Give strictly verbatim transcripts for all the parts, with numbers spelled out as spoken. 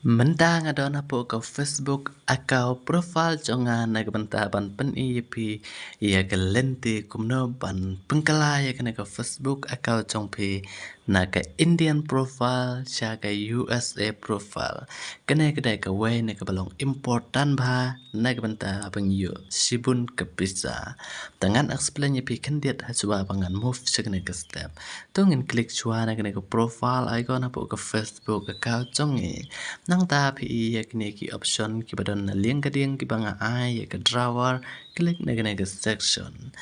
Mynta nga don hapoh ka Facebook account profile jong nga na ka bynta ban pyni ïa phi ïa ka lynti kumno ban pynkylla ïa kane ka Facebook account jong phi na ka Indian profile sha ka U S A profile. Kane ka dei kawei na kaba long important bha na ka bynta ban ïoh shibun ka pisa. Te ngan explain ïa phi khyndiat ha shuwa ba ngan move sha kane ka step. To ngin click shuwa na kane ka profile icon hapoh ka Facebook account jong ngi. Nangta phi i ïa kine ki option kiba don na liang ka diang kiba nga ai ïa ka drawer, click na kane ka section.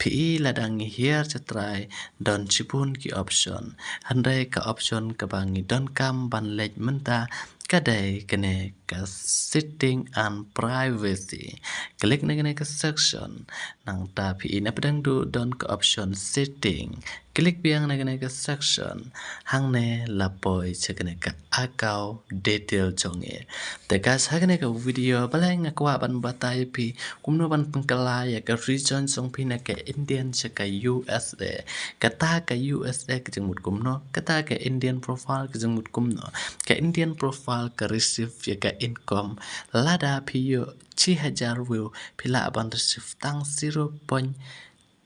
Phi i lada ngi hiar shatrai don shibun ki option. Hynrei ka option kaba ngi donkam ban leit mynta ka dei kane ka setting and privacy. Click na kane ka section. Nangta phi i na pdeng duh don ka option setting. Click biang na kane ka section. Hangne la poi sha kane ka account detail jong ngi. Te guys, ha kane ka video balei nga kwah ban batai ïa phi kumno ban pynkylla ïa ka region jong phi na ka Indian sha ka U S A. Kata ka U S A ka jingmut kumno, kata ka Indian profile ka jingmut kumno. Ka Indian profile ka receive ïa ka income lada phi ïoh shi hajar view phi lah ban receive tang zero point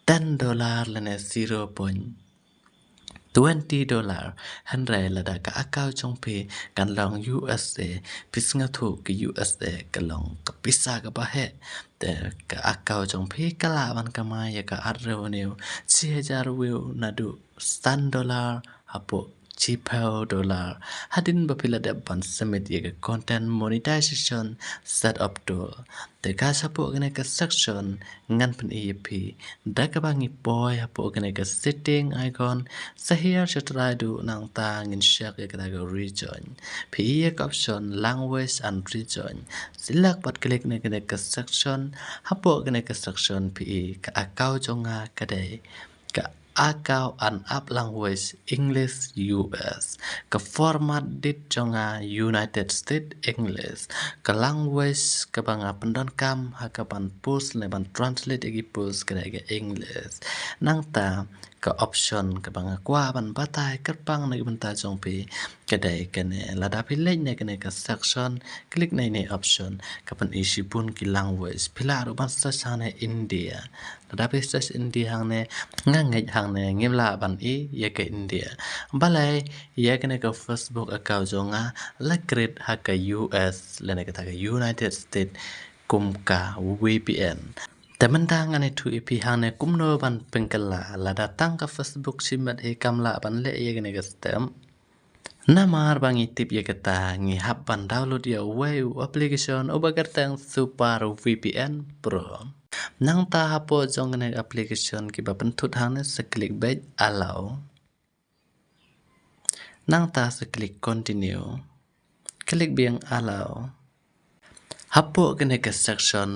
ten dollar lane zero point twenty dollar. Hynrei lada ka account jong phi kan long U S A, phi sngewthuh ka U S A ka long ka pisa kaba heh. Te ka account jong phi ka lah ban kamai ïa ka ad revenue shi hajar view naduh san dollar hapoh shiphew dollar hadien ba phi la dep ban submit ïa ka content monetization setup tool. Te ka hapoh kane ka section ngan pyni ïa phi da kaba ngi poi hapoh kane ka setting icon, sa hiar shatrai duh nangta ngin check ïa kata ka region. Phi i ïa ka option language and region. Select bad click na kane ka section. Hapoh kane ka section phi i ka account jong nga ka dei ka account and app language English U S. Ka format date jong nga United States English. Ka language kaba nga pyndonkam ha kaban post ne ban translate ïa ki post ka dei ka English. Nangta ka option kaba nga kwah ban batai kyrpang na ka bynta jong phi ka dei kane. Lada phi leit na kane ka section, click na ine option, ka pyni shibun ki language. Phi lah ruh ban search hangne India. Lada phi search India hangne, nga ngeit hangne ngim lah ban i ïa ka India. Balei ïa kane ka Facebook account jong nga la create ha ka U S lane kata ka United States kum ka V P N. Te mynta ngan ïathuh ïa phi hangne kumno ban pynkylla lada tang ka Facebook shimet hi kam lah ban leh ïa kane ka step. Namar ba ngi tip ïa kata ngi hap ban download ïa uwei u application uba kyrteng Super V P N Pro. Nangta hapoh jong kane application kiba pynthut hangne sa click beit allow. Nangta sa click continue. Click biang allow. Hapoh kane ka section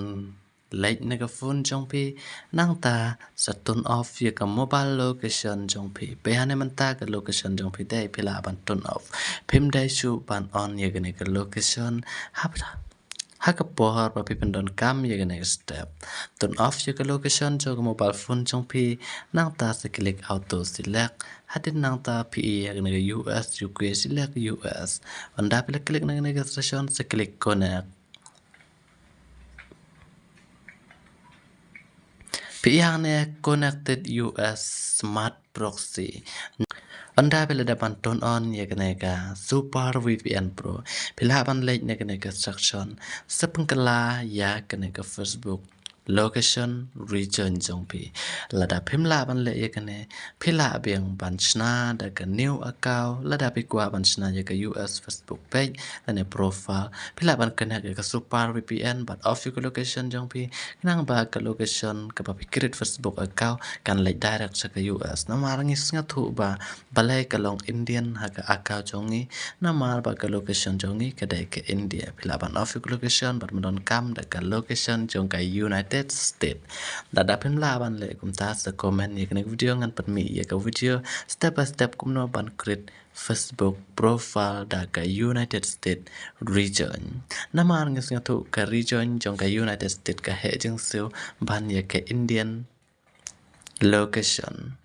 leit na ka phone jong phi, nangta sa turn off ïa ka mobile location jong phi. Phi hangne mynta ka location jong phi dei, phi lah ban turn off. Phim dei shuh ban on ïa kane ka location. Hap ha ka por ba phi pyndonkam ïa kane ka step. Turn off ïa ka location jong ka mobile phone jong phi, nangta sa click auto select. Hadien nangta phi i ïa kane ka U S, U K, select U S. Ynda phi la click na kane ka section sa click connect. Phi i hangne connected U S smart proxy. Ynda phi la dep ban turn on ïa kane ka Super V P N Pro, phi lah ban leit na kane ka section sa pynkylla ïa kane ka Facebook location region jong phi. Lada phim lah ban leh ïa kane, phi lah biang ban shna da ka new account. Lada phi kwah ban shna ïa ka U S Facebook page lane profile, phi lah ban connect ïa ka Super V P N bad off ïa ka location jong phi. Khnang ba ka location kaba phi create Facebook account kan leit direct sha ka U S. Namar ngi sngewthuh ba balei ka long Indian ha ka account jong ngi, namar ba ka location jong ngi ka dei ka India. Phi lah ban off ïa ka location bad myndonkam da ka location jong ka United States. Lada phim lah ban leh kumta sa comment ïa kane ka video, ngan pynmih ïa ka video step by step kumno ban create Facebook profile da ka United States region. Namar ngi sngewthuh ka region jong ka United States ka heh jingsiew ban ïa ka Indian location.